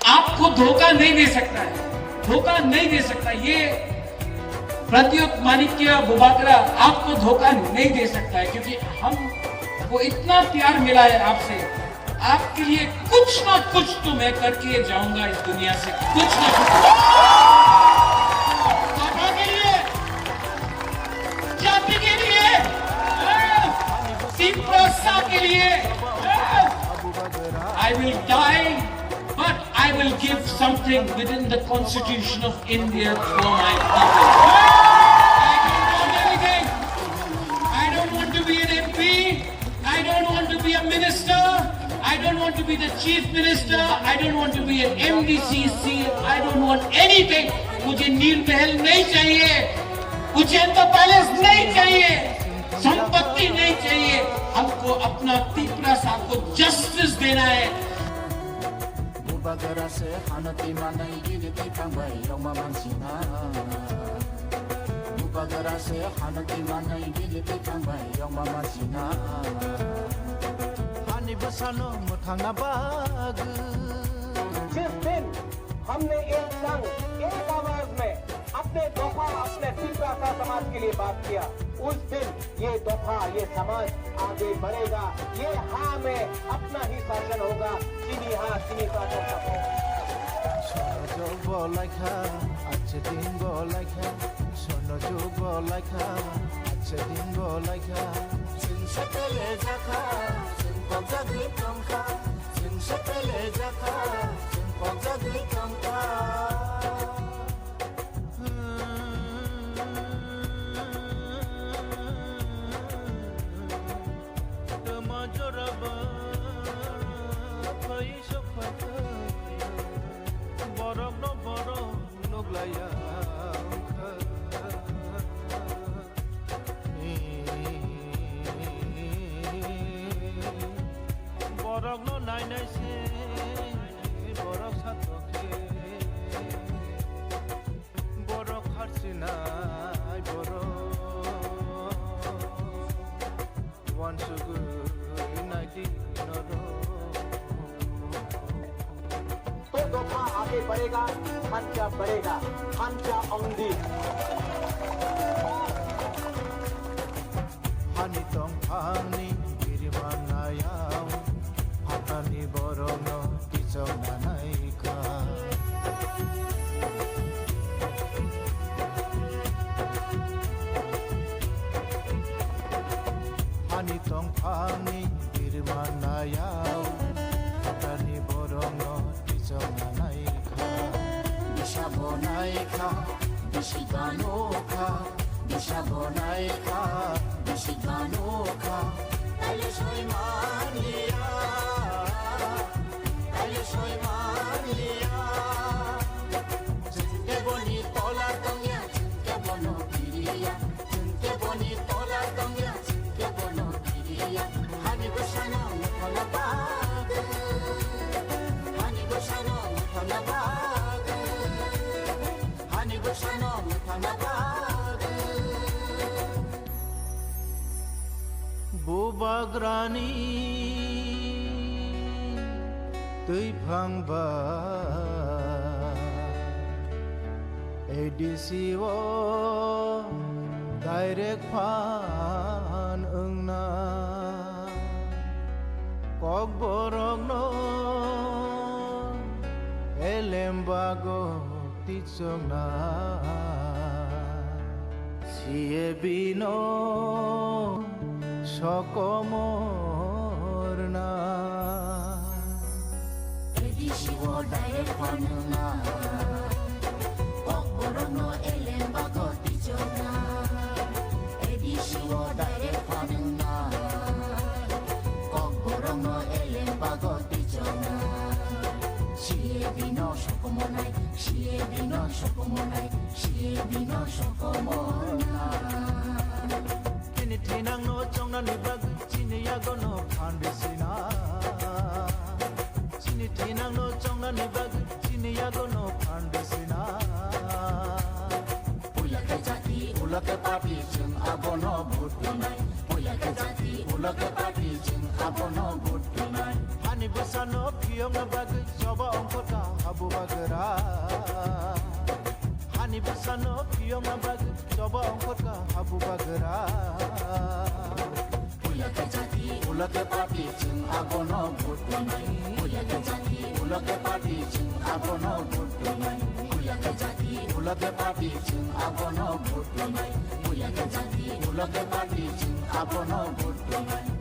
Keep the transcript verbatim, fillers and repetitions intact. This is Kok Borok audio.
आपको धोखा नहीं दे सकता है, धोखा नहीं दे सकता। ये प्रद्युत माणिक्य बुबागरा आपको धोखा नहीं दे सकता है, क्योंकि हमको इतना प्यार मिला है आपसे। आपके लिए कुछ ना कुछ तो मैं करके जाऊंगा इस दुनिया से, कुछ ना कुछ। पापा के लिए, जाति के लिए, तिप्रासा के लिए, I will die, but I will give something within the constitution of India for my people. I don't want anything. I don't want to be an M P. I don't want to be a minister. I don't want to be the chief minister. I don't want to be an M D C, C M. I don't want anything. मुझे नील महल नहीं चाहिए, उज्जैन का पैलेस नहीं चाहिए, संपत्ति नहीं चाहिए। हमको अपना तिप्रासा को जस्टिस देना है। Bubagra se hano twi manai gili twi thangbai yongma mansina. Bubagra se hano twi manai gili twi thangbai yongma mansina. Hani bwsano mwthangna bagwi. जिस दिन हमने एक संग, एक आवाज में अपने दोफा, अपने तिप्रासा समाज के लिए बात किया, उस दिन ये दोफा, ये समाज आगे बढ़ेगा। ये हाँ में अपना ही शासन होगा। Chini ha, chini ta ta ta. Sono jog bo laikha, ache din bo laikha. Sono jog bo laikha, ache din bo laikha. Chwng se pele jakha, chwng kok jagwi tongkha. Chwng se pele jakha, chwng kok jagwi tongkha. Tama joraba phai sok phai thai, borok no borok nuk laya wngkha. Borok no nai nai se, borok satok khe. Borok harsinai borok, uansugwi naidi norok. तो दोफा आगे बढ़ेगा, खर्चा बढ़ेगा, खर्चा Aundhi. Hani tongphangni biriman nayao, phatani borokno kichok nanai kha. Hani tongphangni biriman nayao, phatani borokno kichok nanai kha. Bisa bonai kha, bisi gano kha. Bisa bonai kha, bisi gano kha, taile soi manya, taile soi manya. Chwng khe boni tola tongya, chwng khe bono kiriya, chwng khe boni tola tongya, chwng khe bono kiriya. Hani bwsano wngthana bagwi, hani bwsano wngthana bagwi. Hani bwsano wngthana bagwi. Bubagrani twiphang ba A D C o direct phan wngna. Kokborokno elem bago tichokna, C A B no sokomorna. A D C o direct phanwngna, kokborokno elem bago tichokna. A D C o direct phanwngna, kokborokno elem bago tichokna. C A B no sokomonai, C A B no sokomonai, C A B no sokomona. Chini thinangno chongnani bagwi chini yagono phan risina. Chini thinangno chongnani bagwi chini yagono phan risina. Puila khe jati, ulo khe party, chwng abono vote rwnai. Puila khe jati, ulo khe party, chwng abono vote rwnai. Hani bwsano phiyokna bagwi choba ongkhorkha habu. Yongna bagwi choba ongkhorka habu bagra. Pula ke jati, pula ke party, chwng abono vote tonai. Pula ke jati, pula ke party, chwng abono vote tonai. Pula ke jati, pula ke party, chwng abono vote tonai. Pula ke jati, pula ke party, chwng abono vote tonai.